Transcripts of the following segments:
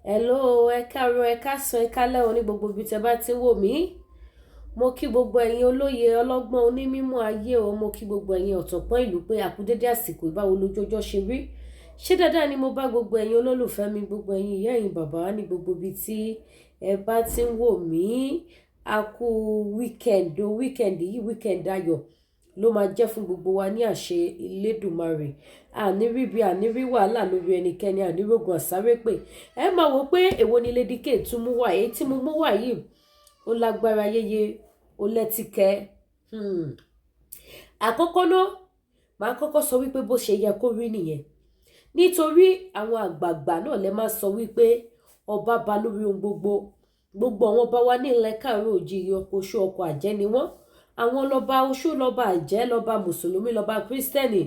Hello, ẹ káàárọ̀, ẹ káàsán, ẹ káalẹ́ o ní gbogbo ibi tẹ́ bá ti ń wò mí. Mo kí gbogbo ẹ̀yin olóye, ọlọ́gbọ́n, onímọ̀ ayé o. Mo kí gbogbo ẹ̀yin ọ̀tọ̀pọ́n ìlú pé àkúdédé àsìkò. Ìbáwo lójú ọjọ́ ṣe rí? Ṣé dáadáa ni mo bá gbogbo ẹ̀yin olólùfẹ́ mi, gbogbo ẹ̀yin ìyá, ẹ̀yin bàbá ní gbogbo ibi tí ẹ bá ti ń wò mí? A kú weekend o. Weekend yìí, weekend ayọ̀ ló máa jẹ́ fún gbogbo wa ní àṣẹ Elédùmarè. Àní rí bí, àní rí wàhálà lórí ẹnikẹ́ni, àní rògùn àsáré pé ẹ máa wò pé èwo ni Lady K tún mú wá. Èyí tí mo mú wá yìí, ó lágbára yéye, ó lẹ́tìkẹ́. Àkọ́kọ́ náà, màá kọ́kọ́ sọ wípé bó ṣe yẹ kó rí nìyẹn, nítorí àwọn àgbààgbà náà lè máa sọ wípé ọba ba lórí ohun gbogbo. Gbogbo àwọn ọba wa ní ilẹ̀ káàárọ̀ òjíire, ọkọ̀ oṣù, ọkọ̀ àjẹ́ ni wọ́n. Àwọn lọ́ba oṣù, lọ́ba àjẹ́, lọ́ba mùsùlùmí, lọ́ba kírísítẹ́nì.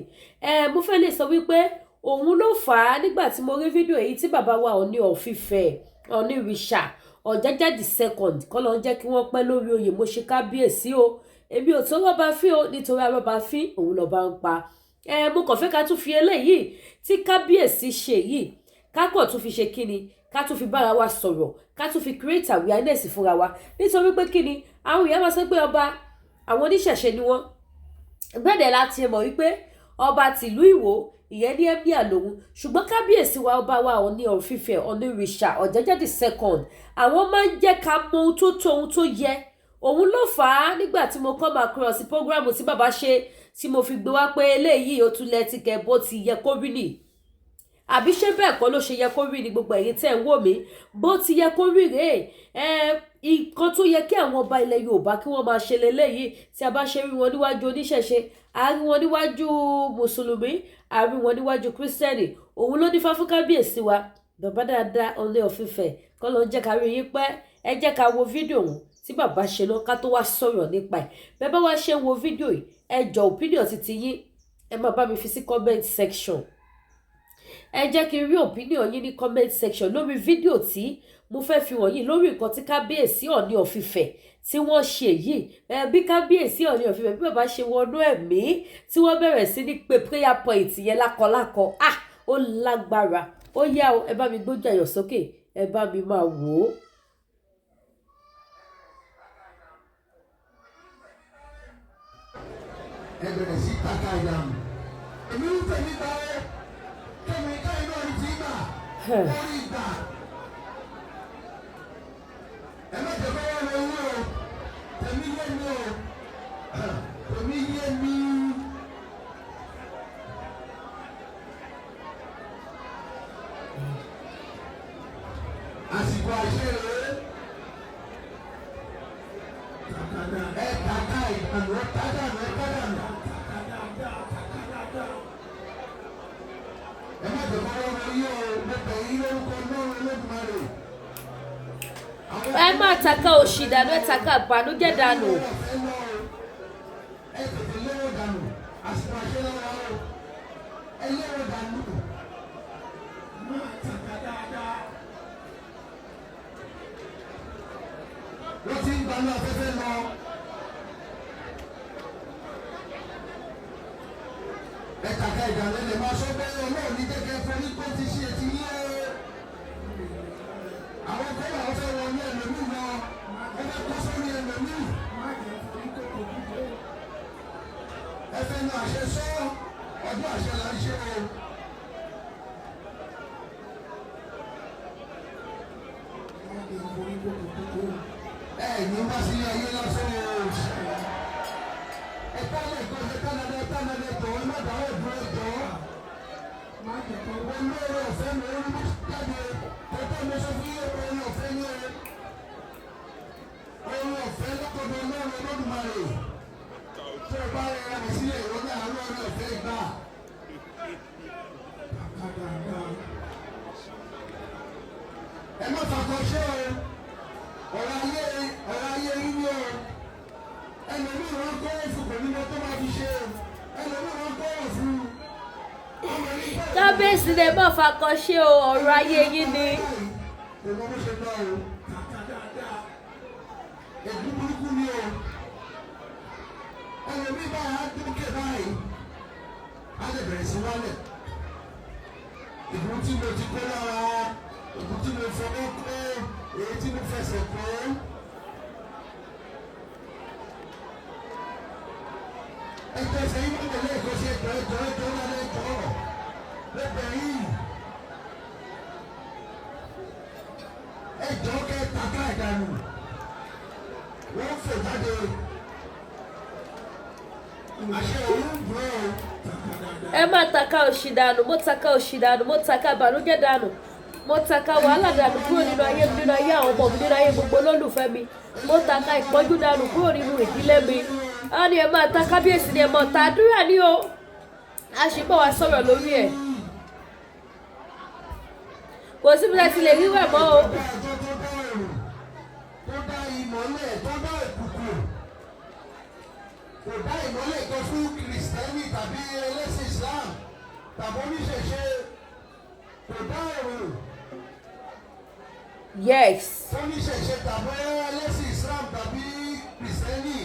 Ẹ mo fẹ́ lè sọ wípé òun ló fà á nígbà tí mo rí fídíò èyí tí bàbá wa Ọọ̀ni of Ifẹ̀, Ọọ̀ni Ìrìṣà, Ọ̀jájá the second, kọ́ ló ń jẹ́ kí wọ́n pẹ́ lórí oyè. Mo ṣe kábíyèsí o. Èmi ò tó rọ́bà fín o, nítorí arọ́bà fín òun lọ́ba ń pa. Ẹ mo kàn fẹ́ ká tún fi eléyìí tí kábíyèsí ṣe yìí, ká kàn tún fi ṣe kíni, ká tún fi bára wa sọ̀rọ̀, ká tún fi create awareness fúnra wa. Nítorí pé kíni, àwọn èèyàn máa sọ pé ọba àwọn oníṣẹ̀ṣe ni wọ́n gbẹ́dẹ̀ láti mọ̀ wípé ọba tìlú Ìwó, ìyẹn ní emir lòun. Ṣùgbọ́n kábíyèsí wa, ọba wa Ọọ̀ni of Ifẹ̀, Ọọ̀ni Ìrìṣà, Ọ̀jájá the second, àwọn máa ń jẹ́ ká mọ ohun tó tó, ohun tó yẹ. Òun ló fà á nígbà tí mo come across program tí bàbá ṣe, tí mo fi gbé wá pé eléyìí, ó tún lẹ́tìkẹ́. Bó ti yẹ kó rí nì, àbí ṣé bẹ́ẹ̀ kọ́ ló ṣe yẹ kó rí ni? Gbogbo ẹ̀yin tẹ́ ń wò mí, bó ti yẹ kó rí rèé. Ẹ nǹkan tó yẹ kí àwọn ọba ilẹ̀ Yorùbá kí wọ́n máa ṣe leléyìí. Tí a bá ṣe rí wọn níwájú oníṣẹ̀ṣe, a rí wọn níwájú mùsùlùmí, a rí wọn níwájú kírísítẹ́nì. Òun ló dífá fún kábíyèsí wa, bàbá dáadáa, Ọọ̀ni of Ifẹ̀, kọ́ ló ń jẹ́ ká rí yín pẹ́. Ẹ jẹ́ ká wo fídíò òun tí bàbá ṣe náà, ká tó wá sọ̀rọ̀ nípa ẹ̀. Bẹ́ẹ̀ bá wá ṣe ń wo fídíò yìí, ẹ jọ, opinion ti yín, ẹ máa bá mi fi sí comment section. Ẹ jẹ́ kí n rí opinion yín ní comment section lórí fídíò tí mo fẹ́ fi wọ̀nyí, lórí nǹkan tí kábíyèsí Ọọ̀ni of Ifẹ̀ tí wọ́n ṣe yìí. Ẹ bí kábíyèsí Ọọ̀ni of Ifẹ̀, bí bàbá ṣe wọnú ẹ̀mí, tí wọ́n bẹ̀rẹ̀ sí ní pé prayer point yẹn lákọlákọ, ah, ó lágbára. Ó yá o, ẹ bá mi gbójú ayọ̀ sókè, ẹ bá mi máa wò ó. Ẹ bẹ̀rẹ̀ sí tàkà ìdààmú. Èmi ń tẹ̀mí gba ẹ kẹ́mi káyọ̀ náà ní ti gbà orí gbà. Ẹ má jẹ́ kó wọ́n lọ yín o. Tẹ̀mí yé mi o, tẹ̀mí yé mi. Àsìkò àṣẹ rèé. Ẹ tàkà ìdààmú, ẹ tàdánù, ẹ tàdánù. Ẹ má jẹ́ kó wọ́n lọ yín o. Mo bẹ̀ yín lórúkọ Ọlọ́run Olódùmarè. Ẹ má taka òṣì dànù, ẹ taka ìbànújẹ́ dànù. Ẹ tètè léwó dànù. Àsìkò àṣẹ lọ́wọ́ o. Ẹ léwó dànù. Wọ́n ti ń gbaná afẹ́fẹ́ lọ. Ẹ kàkà ìdàlẹ́ lè máa sọ pé Ọlọ́run ní jẹ́kẹ́ forí kó ti ṣe ti yé. Àwọn kọ́ làwọn fẹ́ wọ ní ẹlòmíì lọ. Wọ́n fẹ́ kó sórí ẹlòmíì. Ẹ fẹ́ nu àṣẹ sọ. Ọdún àṣẹ là ń ṣe o. Ẹ ní wá sílé ayé lásán o. Ẹ kọ́ lè kọ́ ṣe kánadẹ kánadẹ tọ̀, ẹ má dáwọ́ dúró tọ̀. Olóore ọ̀fẹ́ mi ó ń jáde tọ́tọ́. Mi sọ fún yín, oore ọ̀fẹ́ ní o. Oore ọ̀fẹ́ lọ́kọ̀dọ̀ Ọlọ́run Olódùmarè. Tí o bá rẹ̀ rẹ̀ sílẹ̀, ìwọ náà lóore ọ̀fẹ́ gbà. Ẹ má fakọ ṣé o. Ọ̀rọ̀ ayé, ọ̀rọ̀ ayé yín ni o. Ẹlòmíì wọn kọ́ òfin, kò ní mọ tó máa fi ṣe o. Ẹlòmíì wọn kọ́ òfin. Kábíyèsí lè má fakọ ṣe o, ọ̀rọ̀ ayé yín ni. Kò mọ bó ṣe lọ o. Ègún burúkú ni o. Ẹlòmíì báyìí á dúkè báyìí, á lè bẹ̀rẹ̀ sí wálẹ̀. Ìbùrú tí mo ti kó lára. Òkú tí mo fọwọ́ kó, èyí tí mo fẹsẹ̀ kó. Ẹjọ́ ṣe yín mọ́tò lẹ́ẹ̀kọ́ sí ẹjọ́ ẹjọ́ ẹjọ́ lálẹ́ ẹjọ́ lẹ́bẹ̀ẹ́ yìí. Ẹjọ́ kẹ́ taka ìdànù. Wọ́n fò jáde. Àṣẹ òun ń bọ̀ ọ́. Ẹ má taka òṣì dànù. Mo taka òṣì dànù, mo taka ìbànújẹ́ dànù, mo taka wàhálà dànù kúrò nínú ayé mi, nínú ayé àwọn ọmọ mi, nínú ayé gbogbo olólùfẹ́ mi. Mo taka ìpọ́njú dànù kúrò nínú ìdílé mi. Á ní ẹ máa ta, kábíyèsí ni ẹ máa ta. Àdúrà ní o, a sì bọ̀ wá sọ̀rọ̀ lórí ẹ̀. Kò síbi tá a ti lè rí wẹ̀ mọ́ o. Tó dá ọjọ́, tó dá òrùn, tó dá ìmọ́lẹ̀, tó dá òkùnkùn, kò dá ìmọ́lẹ̀ kan fún Kìrìsìtẹ́nì tàbí ẹlẹ́sìn Islam tàbí oníṣẹ̀ṣe, kò dá òrùn oníṣẹ̀ṣe tàbí ẹlẹ́sìn Islam tàbí Kìrìsìtẹ́nì.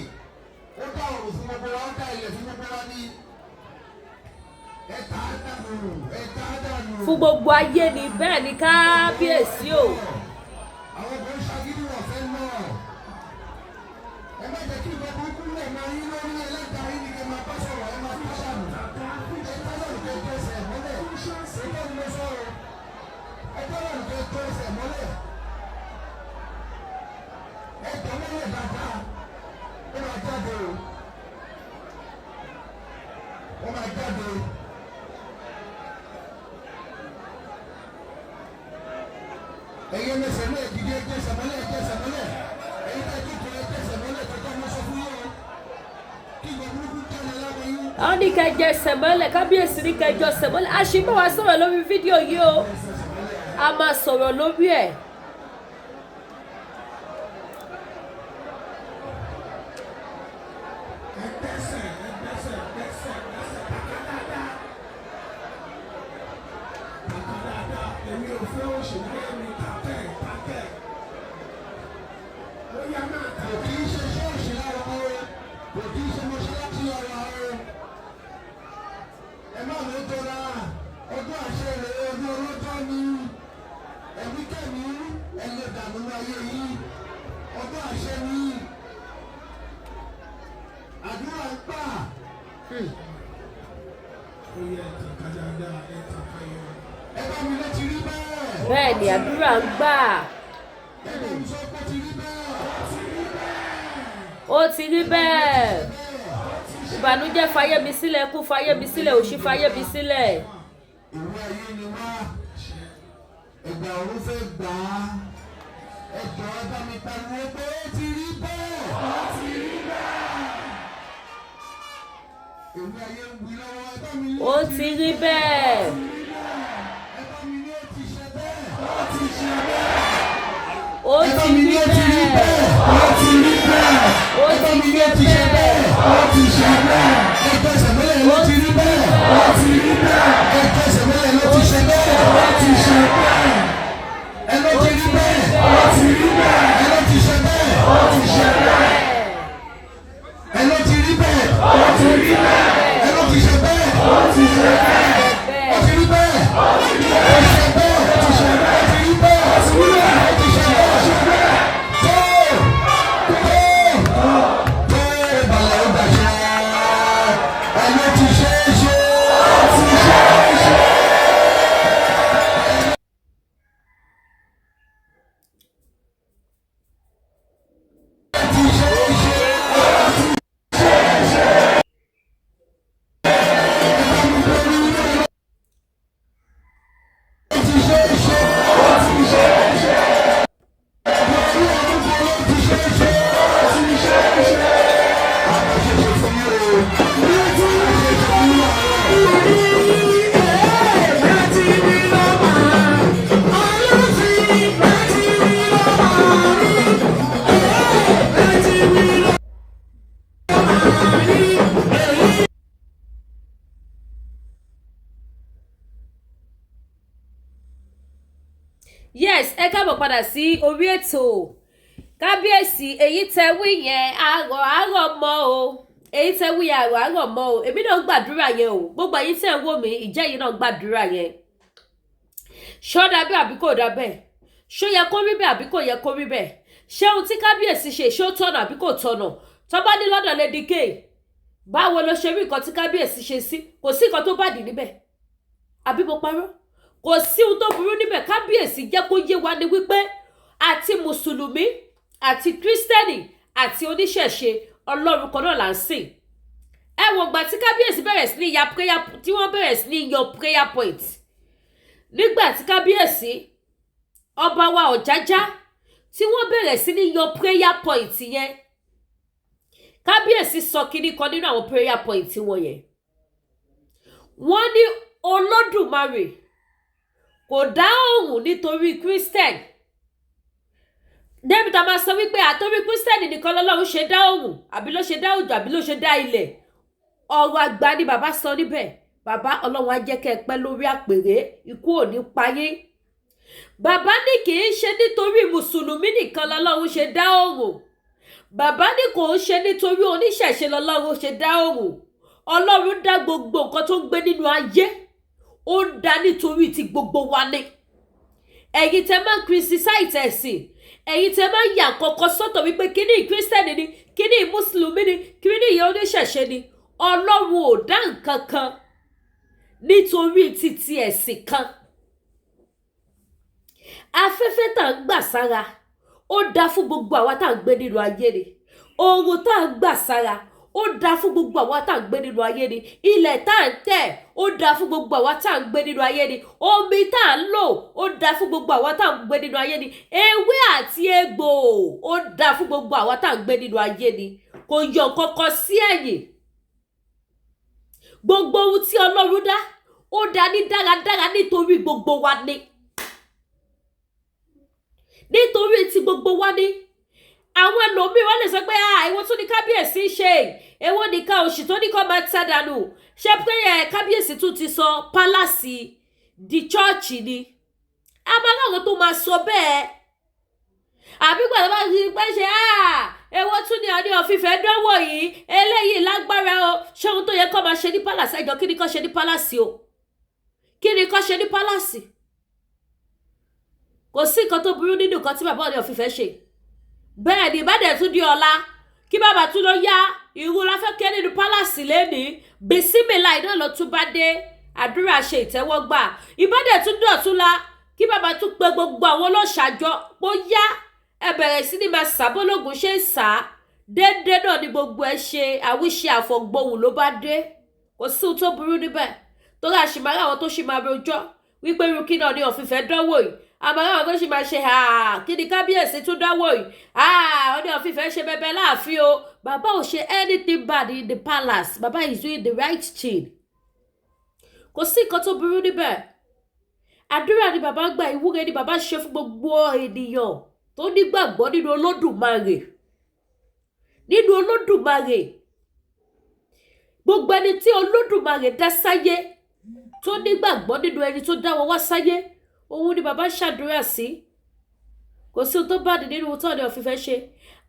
Ó dá òrùn fún gbogbo wa, ó dá ilẹ̀ fún gbogbo wa ní ẹ̀ta dànù, ẹ̀ta dànù. Fún gbogbo ayé ni. Bẹ́ẹ̀ ni, kábíyèsí o. Àwọn kan ṣagídí, wọn fẹ́ lọ. Ẹ má jẹ́ kí ìbọn burúkú lè máa yín lórí. Ẹlẹ́dàá yín ni kẹ́ máa bá sọ̀rọ̀. Ẹ máa bá sànù. Ẹ tá lọ́rùn kẹ́ tó ẹsẹ̀ mọ́lẹ̀. Ẹjọ́ ni mo sọ̀rọ̀. Ẹ tá lọ́rùn kẹ́ tó ẹsẹ̀ mọ́lẹ̀. Ẹ tọ́ mọ́lẹ̀ dáadáa. Ó máa jáde o. Ó máa jáde. Ẹ̀yin ẹlẹ́sẹ̀ náà, dìde, ẹjẹ́ sàmọ́lẹ̀, ẹjẹ́ sàmọ́lẹ̀. Ẹ̀yin tẹ́ jókòó, ẹjẹ́ sàmọ́lẹ̀ tọ́jú. Ọmọ sọ fún yín o, kí ìgbà burúkú jáde lára yín. Àwọn ní kẹjẹ sẹ̀mọ́lẹ̀, kábíyèsí ní kẹjọ sẹ̀mọ́lẹ̀. A sì bọ̀ wá sọ̀rọ̀ lórí fídíò yìí o, a máa sọ̀rọ̀ lórí ẹ̀. Ẹgbẹ́sẹ̀, ẹgbẹ́sẹ̀, gbẹ́sẹ̀, gbẹ́sẹ̀, kàkà dáadáa. Kàkà dáadáa, èmi ò fẹ́ òṣèlú mi, tàkẹ́, tàkẹ́. Ó yá, máa Kò tàkẹ́. kì í ṣe ṣọ́ọ̀ṣì lára o, kò kì í ṣe mọ́ṣáláṣí lára o. Ẹ má ló jọra. Ọdún àṣẹ rẹ̀, ọdún ọlọ́jọ́ ni. Ẹ̀mí kẹ́mi ẹ lè dànù ní ayé yìí. Ọdún àṣẹ ni, àdúrà ń gbà. Ó yẹ tàkà dáadáa, ẹ tàkà yọ. Ẹ bá mi létí rí bẹ́ẹ̀. Bẹ́ẹ̀ ni, àdúrà ń gbà. Ẹ bá mi sọ pé ó ti rí bẹ́ẹ̀. Ó ti rí bẹ́ẹ̀. Ìbànújẹ́ fayé mi sílẹ̀, kú fayé mi sílẹ̀, òṣì fayé mi sílẹ̀. Ìwé ayé ni wá, ẹgbà ọ̀run fẹ́ gbà á. Ẹ jọ̀ọ́, ẹ bá mi pariwo pé ó ti rí bẹ́ẹ̀. Ó ti rí bẹ́ẹ̀. Ìwé ayé ń wí lọ́wọ́. Ẹ bá mi ní Ó ti rí bẹ́ẹ̀. Ẹ bá mi ní ó ti ṣe bẹ́ẹ̀. Ó ti ṣe bẹ́ẹ̀. Ó Ẹ bá ti mi rí ní ó ti rí bẹ́ẹ̀. bẹ́ẹ̀. Ó ti rí bẹ́ẹ̀. Ó Ẹ bá ti mi ní ṣe ó ti ṣe bẹ́ẹ̀. bẹ́ẹ̀. Ó ti ṣe bẹ́ẹ̀. Ẹ tẹsẹ̀ mọ́lẹ̀, ló ti rí bẹ́ẹ̀. Ó ti rí bẹ́ẹ̀. Ẹ tẹsẹ̀ mọ́lẹ̀, ló ti ṣe bẹ́ẹ̀. Ó ti ṣe bẹ́ẹ̀. Ẹ ló ti rí bẹ́ẹ̀. Ó ti rí bẹ́ẹ̀. Ẹ ló ti ṣe bẹ́ẹ̀. Ó ti ṣe bẹ́ẹ̀. Ẹ ló ti rí bẹ́ẹ̀. Ó ti rí bẹ́ẹ̀. Ẹ ló ti ṣe bẹ́ẹ̀. Ó ti ṣe bẹ́ẹ̀. Ó ti rí bẹ́ẹ̀. Ó ti ṣe bẹ́ẹ̀. Ó ti ṣe bẹ́ẹ̀. Ó ti rí bẹ́ẹ̀. Ó ti rí bẹ́ẹ̀. Ó ti ṣe bẹ́ẹ̀. Ó ṣe bẹ́ẹ̀. Tó tó tó balẹ̀, ó dàṣẹ. Ẹ ló ti ṣe é ṣe. Ó ti ṣe é ṣe. Ó ti ṣe é ṣe. Ó ti ṣe é ṣe. Ó ti ṣe é ṣe. Ó ti ṣe é ṣe. Ó ti ṣe é ṣe. Àwọn ṣe ṣe fún yín o. Bí ó ti ṣe ṣe fún yín o. Yes, ẹ káàbọ̀ padà sí orí ètò. Kábíyèsí, èyí tẹ wí yẹn, àárọ̀ àárọ̀ mọ́ o. Èyí tẹ wí yẹn, àárọ̀ àárọ̀ mọ́ o. Èmi náà gbàdúrà yẹn o. Gbogbo ẹ̀yin tẹ̀ ń wò mí, ìjẹ́ yìí náà gbàdúrà yẹn. Ṣó dà bẹ́ẹ̀ àbí kò dà bẹ́ẹ̀? Ṣó yẹ kó rí bẹ́ẹ̀ àbí kò yẹ kó rí bẹ́ẹ̀? Ṣé ohun tí kábíyèsí ṣe, ṣó tọ̀nà àbí kò tọ̀nà? Tó bá ní lọ́dọ̀ Lady K, báwo ló ṣe rí nǹkan tí kábíyèsí ṣe sí? Kò sí nǹkan tó bad níbẹ̀, àbí mo parọ́? Kò sí ohun tó burú níbẹ̀. Kábíyèsí jẹ́ kó yé wa ní wípé àti mùsùlùmí àti kírísítẹ́nì àti oníṣẹ̀ṣe, Ọlọ́run kan náà là ń sìn. Ẹ wò gbà tí kábíyèsí bẹ̀rẹ̀ sí ní ya prayer, tí wọ́n bẹ̀rẹ̀ sí ní yan prayer point, nígbà tí kábíyèsí ọba wa Ọ̀jájá tí wọ́n bẹ̀rẹ̀ sí ní yan prayer point yẹn, kábíyèsí sọ kinní kan nínú àwọn prayer point wọn yẹn. Wọ́n ní Olódùmarè kò dá òun nítorí Christian débi tá a máa sọ wípé àtorí Christian nìkan lọ́lọ́run ṣe dá òun, àbí ló ṣe dá òjò, àbí ló ṣe dá ilẹ̀. Ọ̀rọ̀ àgbà ni bàbá sọ níbẹ̀. Bàbá, Ọlọ́run á jẹ́ kẹ́ ẹ pẹ́ lórí àpèrè, ikú ò ní pa yín. Bàbá ní kì í ṣe nítorí mùsùlùmí nìkan lọ́lọ́run ṣe dá òun. Bàbá ní kò ń ṣe nítorí oníṣẹ̀ṣe lọ́lọ́run ṣe dá òun. Ọlọ́run dá gbogbo nǹkan tó ń gbé nínú ayé, ó ń dá nítorí ti gbogbo wa ni. Ẹ̀yin tẹ́ máa ń criticize ẹ̀sìn, ẹ̀yin tẹ́ máa ń yà kọ̀ọ̀kan sọ́tọ̀ wípé kíní kírísítẹ́nì ni, kíní mùsùlùmí ni, kíní ìyẹn oníṣẹ̀ṣe ni, Ọlọ́run ò dá nǹkan kan nítorí títí ẹ̀sìn kan. Afẹ́fẹ́ tá à ń gbà sára, ó dá fún gbogbo àwa tá à ń gbé nínú ayé ni. Oòrùn tá à ń gbà sára, ó dá fún gbogbo àwa tá à ń gbé nínú ayé ni. Ilẹ̀ tá à ń tẹ̀, ó dá fún gbogbo àwa tá à ń gbé nínú ayé ni. Omi tá à ń lò, ó dá fún gbogbo àwa tá à ń gbé nínú ayé ni. Ewé àti egbò, ó dá fún gbogbo àwa tá à ń gbé nínú ayé ni. Kò yọ kankan sí ẹ̀yìn. Gbogbo ohun tí Ọlọ́run dá, ó dá ní dáradára nítorí gbogbo wa ni, nítorí tí gbogbo wa ní. Àwọn ẹlòmíín wọ́n lè sọ pé, "Ah, èwo tún ní kábíyèsí ṣe? Èwo nìkan òṣì tó ní kó máa ta dànù?" Ṣé pé ẹ kábíyèsí tún ti sọ palace di church ni? A máa ráwọn tó máa sọ bẹ́ẹ̀. Àbí gbàdá bá ti pẹ́ ṣe, "Ah, èwo tún ní Ọọ̀ni of Ifẹ̀ dánwò yìí? Eléyìí lágbára o." Ṣé ohun tó yẹ kó máa ṣe ní palace? Ẹjọ́, kí ni kó ṣe ní palace o? Kí ni kó ṣe ní palace? Kò sí nǹkan tó burú nínú nǹkan tí bàbá Ọọ̀ni of Ifẹ̀ ṣe. Bẹ́ẹ̀ ni, ìbádẹ́ tún di ọ̀la, kí bàbá tún lọ yá ìrú láfẹ́kẹ́ nínú palace lẹ́nìí, bisimilá iná lọ tún bá dé, àdúrà ṣe ìtẹ́wọ́gbà. Ìbádẹ́ tún dọ̀tún la, kí bàbá tún pe gbogbo àwọn ọlọ́ṣàjọ bó yá, ẹ bẹ̀rẹ̀ sí ní máa sàbólógún ṣe ń sà á déédéé náà ni gbogbo ẹ ṣe àwíṣe àfọ̀gbóhùn ló bá dé. Kò sí ohun tó burú níbẹ̀, torí àṣìmára àwọn tó ṣì máa rojọ́ wípé irú kí náà ni of Ifẹ̀ dánwò yìí. Àmọ́ àwọn tó ṣì máa ṣe, kí ni kábíyèsí tún dánwò yìí? Ọọ̀ni of Ifẹ̀ ṣe bẹbẹ láàfin o. Bàbá ò ṣe anything bad in the palace. Bàbá is doing the right thing. Kò sí nǹkan tó burú níbẹ̀. Àdúrà ni bàbá gbà, ìwúre ni bàbá ṣe fún gbogbo ènìyàn tó nígbàgbọ́ nínú Olódùmarè, nínú Olódùmarè. Gbogbo ẹni tí Olódùmarè dá sáyé, tó nígbàgbọ́ nínú ẹni tó dá wọn wá sáyé, òun ni bàbá ń ṣàdúrà sí. Kò sí ohun tó bad nínú ohun tó Ọọ̀ni of Ifẹ̀ ṣe.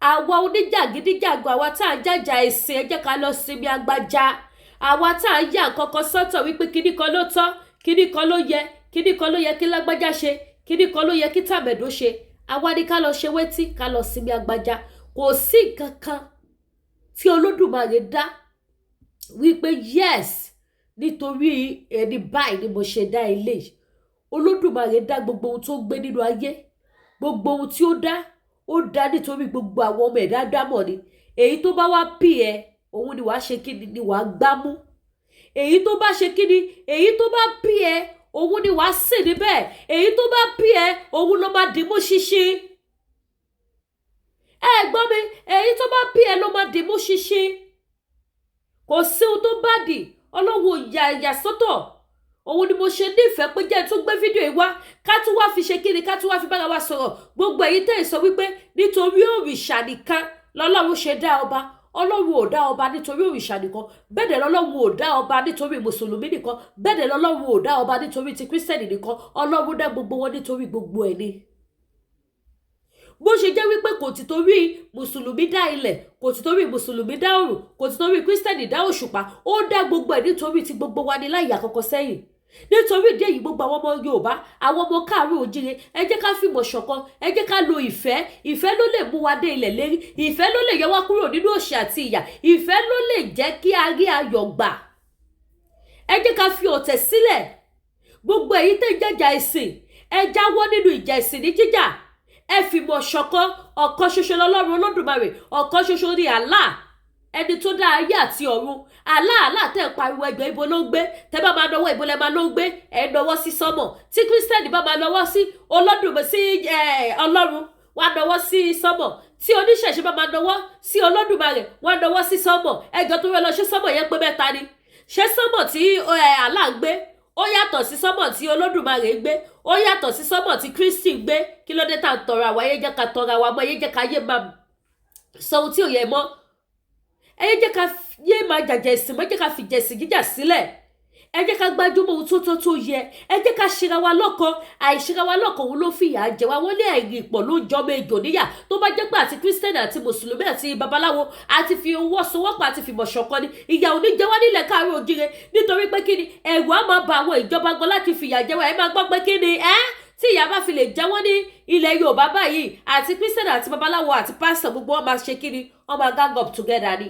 Àwa oníjàgídíjàgan, àwa tá à ń jàjà ẹ̀sìn, ẹ jẹ́ ká lọ sinmi agbájá. Àwa tá à ń yà nǹkan sọ́tọ̀ wípé kíní kan ló tọ́, kíní kan ló yẹ, kíní kan ló yẹ kí lágbájá ṣe, kíní kan ló yẹ kí tàmẹ̀dó ṣe, àwa ni ká lọ ṣe wétí, ká lọ sinmi agbájá. Kò sí nǹkan kan tí Olódùmarè dá wípé, "Yes, nítorí ẹni báyìí ni mo ṣe dá ilé yìí." Olódùmarè dá gbogbo ohun tó ń gbé nínú ayé. Gbogbo ohun tí ó dá, ó dá nítorí gbogbo àwọn ọmọ ẹ̀dá dámọ̀ ni. Èyí tó bá wá pì ẹ́, òun ni wàá ṣe kíni, ni wàá gbámú. Èyí tó bá ṣe kíni, èyí tó bá pì ẹ́, òun ni wàá sìn níbẹ̀. Èyí tó bá pì ẹ́, òun ló máa dìímú ṣinṣin. Ẹ gbọ́ mi, èyí tó bá pì ẹ́ ló máa dìímú ṣinṣin. Kò sí ohun tó bad. Ọlọ́run yà ẹ̀yà sọ́tọ̀. Òun ni mo ṣe nífẹ̀ẹ́ pé jẹ́ tún gbé fídíò yìí wá, ká tún wá fi ṣe kíni, ká tún wá fi bára wa sọ̀rọ̀. Gbogbo èyí tẹ́ ẹ̀ sọ wípé nítorí òrìṣà nìkan lọ́lọ́run ṣe dá ọba, Ọlọ́run ò dá ọba nítorí òrìṣà nìkan. Bẹ́ẹ̀ dẹ̀ lọ́lọ́run ò dá ọba nítorí mùsùlùmí nìkan. Bẹ́ẹ̀ dẹ̀ lọ́lọ́run ò dá ọba nítorí ti kírísítẹ̀nì nìkan. Ọlọ́run dá gbogbo wọn nítorí gbogbo ẹ̀ ni. Bó ṣe jẹ́ wípé kò ti torí mùsùlùmí dá ilẹ̀, kò ti torí mùsùlùmí dá òrùn, kò ti torí kírísítẹ̀nì dá òṣùpá, ó dá gbogbo ẹ̀ nítorí ti gbogbo wa ní láì yà kọ́kọ́ sẹ́yìn. Nítorí ìdí èyí, gbogbo àwọn ọmọ Yorùbá, àwọn ọmọ káàárọ̀ òjíire, ẹ jẹ́ ká fìmọ̀ ṣọ̀kan, ẹ jẹ́ ká lo ìfẹ́. Ìfẹ́ ló lè mú wa dé ilẹ̀ lérí, ìfẹ́ ló lè yọ wá kúrò nínú òṣì àti ìyà, ìfẹ́ ló lè jẹ́ kí a rí ayọ̀ gbà. Ẹ jẹ́ ká fi ọ̀tẹ̀ sílẹ̀. Gbogbo èyí tẹ́ ń jẹ́jà ẹ̀sìn, ẹ jáwọ́ nínú ìjà ẹ̀sìn ní jíjà. Ẹ fìmọ̀ ṣọ̀kan. Ọ̀kan ṣoṣo lọ́lọ́run Olódùmarè, ọ̀kan ṣoṣo ní Allah, ẹni tó dá ayé àti ọ̀run. Allah, Allah tẹ́ ń pariwo, ẹgbẹ́ ibo ló ń gbé? Tẹ́ bá máa nọwọ́, ibo lẹ́ máa ló ń gbé? Ẹ̀ ń nọwọ́ sí sánmọ̀. Tí Christian bá máa nọwọ́ sí Olódùmarè, sí Ọlọ́run, wọ́n á nọwọ́ sí sánmọ̀. Tí oníṣẹ̀ṣe bá máa nọwọ́ sí Olódùmarè, wọ́n á nọwọ́ sí sánmọ̀. Ẹjọ́ tó fẹ́ lọ, ṣé sánmọ̀ yẹn pé mẹ́ta ni? Ṣé sánmọ̀ tí Allah ń gbé, ó yàtọ̀ sí sánmọ̀ tí Olódùmarè ń gbé, ó yàtọ̀ sí sánmọ̀ tí Kristi ń gbé? Kí ló dé tá à ń tọrọ àwa? Ayé jẹ́ ká tọrọ àwa mọ́, ayé jẹ́ ká yé máa sọ ohun tí ò yẹ mọ́, ẹ jẹ́ ká yé máa jàjà ẹ̀sìn mọ́, ẹ jẹ́ ká fi jẹ̀sìn jíjà sílẹ̀, ẹ jẹ́ ká gbájúmọ́ ohun tó tó tó yẹ, ẹ jẹ́ ká ṣera wa lọ́kan. Àìṣera wa lọ́kan, òun ló fìyà jẹ wá. Wọ́n ní àìrìnpọ̀ ló ń jọmọ ejò níyà. Tó bá jẹ́ pé àti Christian àti Mùsùlùmí àti babaláwo àti fi owó sowọ́pọ̀ àti fìmọ̀ ṣọ̀kan ni, ìyà ò ní jẹ wá nílẹ̀ káàárọ̀ òjíire. Nítorí pé kí ni? Ẹ̀rù á máa ba àwọn ìjọba gan láti fìyà jẹ wá. Ẹ máa gbọ́ pé kí ni ẹ́ tí ìyà bá fi lè jẹ wọ́n ní ilẹ̀ Yorùbá báyìí, àti Christian àti babaláwo àti pásítọ̀, gbogbo wọn máa ṣe kí ni? Wọ́n máa gang up together ni.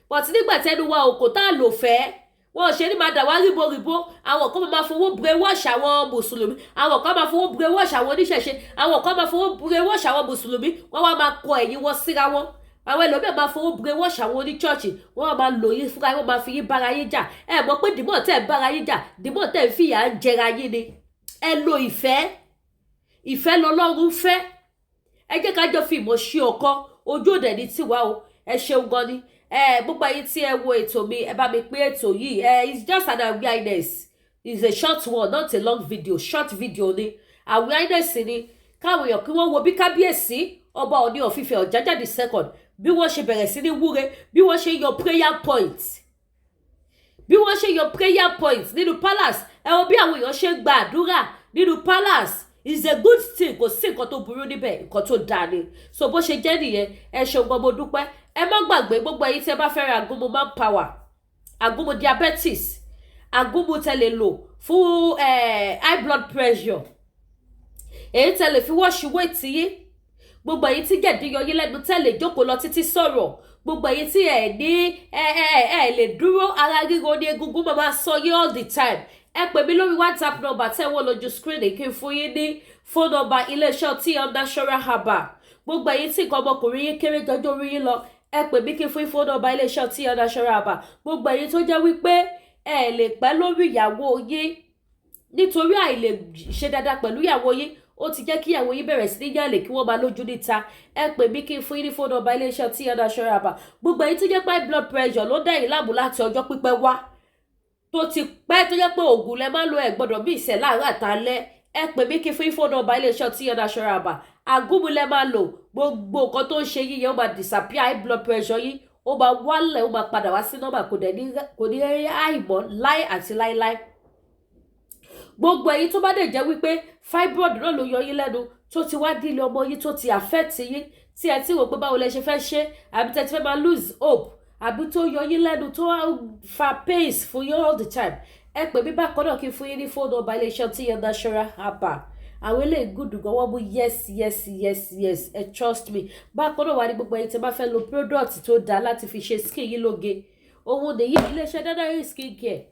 But nígbà tẹnu wa òkò tá a lò fẹ́, wọn ò ṣe ní máa dà wá ríboríbo. Àwọn kan máa fowó brainwash àwọn Mùsùlùmí, àwọn kan máa fowó brainwash àwọn oníṣẹ̀ṣe, àwọn kan máa fowó brainwash àwọn Mùsùlùmí, wọ́n wá máa kọ ẹ̀yìn wọn síra wọn. Àwọn ẹlòmíràn máa fowó brainwash àwọn oníchurch, wọ́n máa lò yín fúnra wọn, máa fi yín bára yín jà. Ẹ mọ̀ pé dìmọ̀ tẹ̀ ń bára yín jà, dìmọ̀ tẹ̀ ń fìyà ń jẹra yín ni. Ẹ lo ìfẹ́. Ìfẹ́ lọ́lọ́run fẹ́. Ẹ jẹ́ ká jọ fi ìmọ̀ ṣe ọ̀kan. Ojú òde ní tiwa o. Ẹ ṣeun gan ni. Ẹ gbogbo ẹ̀yin tí ẹ wo ètò mi, ẹ bá mi pín ètò yìí. Ẹ it's just an awareness, it's a short one, not a long video. Short video ni, awareness ni, káwọn èèyàn kí wọ́n wo bí kábíyèsí, ọba Ọọ̀ni of Ifẹ̀, Ọ̀jájá the Second, bí wọ́n ṣe bẹ̀rẹ̀ sí ní wúre, bí wọ́n ṣe yọ prayer point, bí wọ́n ṣe yọ prayer point nínú palace. Ẹ wo bí àwọn èèyàn ṣe ń gba àdúrà nínú palace. Is a good thing, kò sí nǹkan tó burú níbẹ̀, nǹkan tó dáa ni. So bó ṣe jẹ́ nìyẹn. Ẹ ṣeun gan, mo dúpẹ́. Ẹ má gbàgbé, gbogbo ẹ̀yin tí ẹ bá fẹ́ ra àgúnmu man power, àgúnmu diabetes, àgúnmu tẹ́ lè lò fún high blood pressure, èyí tẹ́ lè fi wash weight yín, gbogbo ẹ̀yin tí jẹ̀dí yọ yín lẹ́nu, tẹ́ lè jókòó lọ títí sọ̀rọ̀, gbogbo ẹ̀yin tí ẹ ní ẹ ẹ ẹ lè dúró, ara ríro ní, egungun máa sọ yín all the time, ẹ pè mí lórí WhatsApp number tẹ́ wọ́n lójú screen kí n fún yín ní phone number iléeṣẹ́ TM Natural Herbal. Gbogbo ẹ̀yin tí nǹkan ọmọkùnrin yín kéré jọjọ́ orí yín lọ, ẹ pè mí kí n fún yín phone number iléeṣẹ́ TM Natural Herbal. Gbogbo ẹ̀yin tó jẹ́ wípé ẹ lè pẹ́ lórí ìyàwó yín, nítorí àìlè ṣe dáadáa pẹ̀lú ìyàwó yín, ó ti jẹ́ kí ìyàwó yín bẹ̀rẹ̀ sí ní yàlè, kí wọ́n máa lójú níta, ẹ pè mí kí n fún yín ní phone number iléeṣẹ́ TM Natural Herbal. Gbogbo ẹ̀yin tó jẹ́ pé high blood pressure ló dá yín láàmú láti ọjọ́ pípẹ́ wá, tó ti pẹ́, tó jẹ́ pé oògùn lẹ máa ń lo, ẹ̀ gbọ́dọ̀ bí ìṣẹ̀ láàárọ̀ àtàlẹ́, ẹ pè mí kí n fún yín phone number iléeṣẹ́ TM Natural Herbal. Àgúnmu lẹ máa lò, gbogbo nǹkan tó ń ṣe yín yẹn, ó máa disappear. High blood pressure yín, ó máa wálẹ̀, ó máa padà wá sí normal, kò dẹ̀ ní, kò ní àìmọ́ láì àti láíláí. Gbogbo ẹ̀yin tó bá dẹ̀ jẹ́ wípé fibroid náà ló yọ yín lẹ́nu, tó ti wá dílé ọmọ yín, tó ti affect yín, tí ẹ ti rò pé báwo lẹ ṣe fẹ́ ṣe, àbí tẹ́ ti fẹ́ máa lose hope, àbí tó yọ yín lẹ́nu, tó fa pains fún yín all the time, ẹ pè mí bákan náà kí n fún yín ní phone number iléeṣẹ́ TM Natural Herbal. Àwọn eléyìí good gan, wọ́n mú yes, ẹ trust me. Bákan náà wà ní gbogbo ẹ̀yin tí ẹ bá fẹ́ lo product tó dáa láti fi ṣe skin yín lóge, òun nìyí, iléeṣẹ́ Danari Skin Care.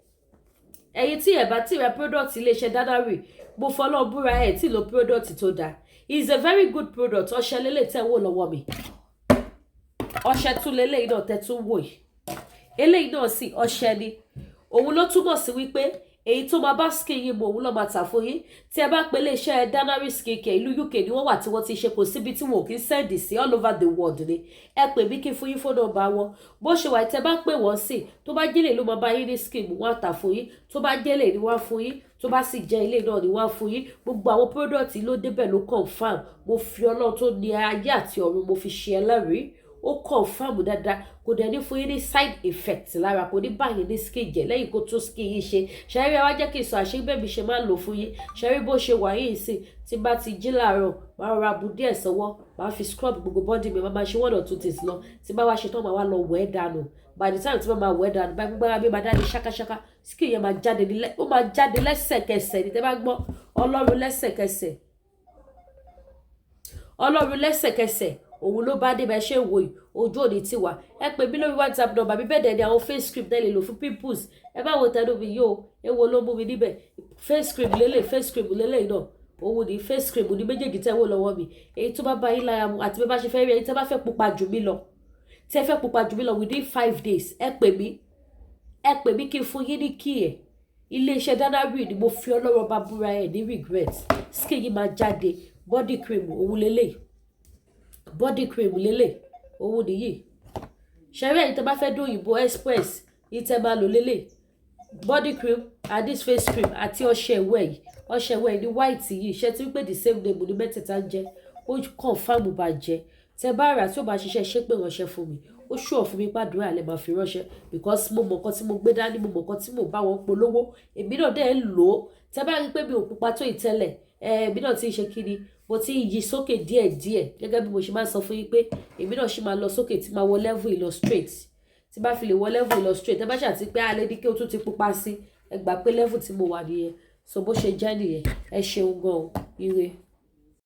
Ẹ̀yin tí ẹ bá ti ra product iléeṣẹ́ Danari, mo fọlọ́ búra, ẹ̀ tí lo product tó dáa. Is a very good product. Ọṣẹ lélẹ̀ tẹ́ wò lọ́wọ́ mi, ọṣẹ tún lélẹ̀ náà tẹ́ tún wò yìí, eléyìí náà sì ọṣẹ ni. Òun ló túmọ̀ sí wípé èyí tó máa bá skin yín mu, òun ló máa tà fún yín. Tí ẹ bá pe iléeṣẹ́ Danari Skin Care, ìlú UK ni wọ́n wà tí wọ́n ti ṣe, kò síbi tí wọn ò kí ń send sí, all over the world ni. Ẹ pè mí kí n fún yín phone number wọn. Bó ṣe wà, tẹ bá pè wọ́n sí, tó bá jẹ́lẹ̀ ló máa bá yín ní skin mu, wọ́n á tà fún yín. Tó bá jẹ́lẹ̀ ni wọ́n á fún yín, tó bá sì jẹ́ ilé náà ni wọ́n á fún yín. Gbogbo àwọn product ló débẹ̀, ló confirm. Mo fi Ọlọ́run tó ní ayé àti ọ̀run, mo fi ṣe ẹlẹ́rìí, ó confirm dáadáa. Kò dẹ̀ ní fún yín ní side effect lára, kò ní báyìí ní skin jẹ́ lẹ́yìn kó tún skin yín ṣe. Ṣẹ́rí, ẹ wá jẹ́ kí n sọ àṣírí bẹ́ẹ̀ mi ṣe máa ń lò fún yín. Ṣẹ́rí, bó ṣe wà yìí sí, tí bá ti jí láàárọ̀, máa rọra bu díẹ̀ sọ́wọ́, máa fi scrub gbogbo body mi, máa ṣe one or two things lọ. Tí bá wá ṣe tán, máa wá lọ wẹ̀ dànù. By the time tí wọ́n máa wẹ̀ dànù báyìí, gbogbo ara mi máa dá ní ṣákáṣáká. Skin yẹn máa jáde ní, ó máa jáde lẹ́sẹ̀kẹsẹ̀ ní. Tẹ́ bá gbọ́ Ọlọ́run, lẹ́sẹ̀kẹsẹ̀, Ọlọ́run lẹ́sẹ̀kẹsẹ̀, òun ló bá dé. Bẹ́ẹ̀ ṣe wò yìí, ojú òní ti wà. Ẹ pè mí lórí WhatsApp number mi. Bẹ́ẹ̀ dẹ̀ ni àwọn face cream tẹ́lẹ̀ lò fún pimples. Ẹ má wo tẹnu mi yóò, ewo ló mú mi níbẹ̀. Face cream lélẹ̀, face cream lélẹ̀ náà, òun ní face cream ní méjèèjì tẹ́ wò lọ́wọ́ mi. Èyí tó bá bá yín lára mu àti bí bá ṣe fẹ́ rí. Èyí tẹ́ bá fẹ́ pupa jù mí lọ, tẹ́ fẹ́ pupa jù mí lọ within 5 days, ẹ pè mí, ẹ pè mí kí n fún yín ní kí ẹ̀. Iléeṣẹ́ Danari ni mo fi ọlọ́rọ̀ bá búra, ẹ̀ ní regret. Skin yìí máa jáde. Body cream òun lélẹ̀, body cream lélẹ̀, òun nìyí. Ṣẹ̀rẹ́ ẹ̀yin tẹ́ bá fẹ́ dóyìnbó express yìí, tẹ́ máa lò lélẹ̀, body cream and this face cream àti ọṣẹ ìwẹ̀ yìí. Ọṣẹ ìwẹ̀ ní white yìí, ṣe tí wípé the same name ní mẹ́tẹ̀ẹ̀ta ń jẹ́. Ó confirm bàjẹ́. Tẹ́ bá rà, tí ó bá ṣiṣẹ́, ṣé pé ránṣẹ́ fún mi. Ó ṣùọ̀ fún mi pàdúrà lè máa fi ránṣẹ́, because mo mọ̀ nǹkan tí mo gbé dání, mo mọ̀ nǹkan tí mo bá wọn polówó. Èmi náà dẹ̀ ń lò ó. Tẹ́ bá rí pé mi ò pupa tó ìtẹ́lẹ̀, èmi náà ti ń ṣe kíni, mo ti ń yí sókè díẹ̀díẹ̀, gẹ́gẹ́ bí mo ṣe máa ń sọ fún yín pé èmi náà ṣì máa lọ sókè, tí máa wọ level ìlọ straight. Tí bá fi lè wọ level ìlọ straight, tẹ́ bá ṣàti pé alẹ́ ní kí o tún ti pupa sí, ẹ gbà pé level tí mo wà nìyẹn. So bó ṣe jẹ́ nìyẹn. Ẹ ṣeun gan o, ire.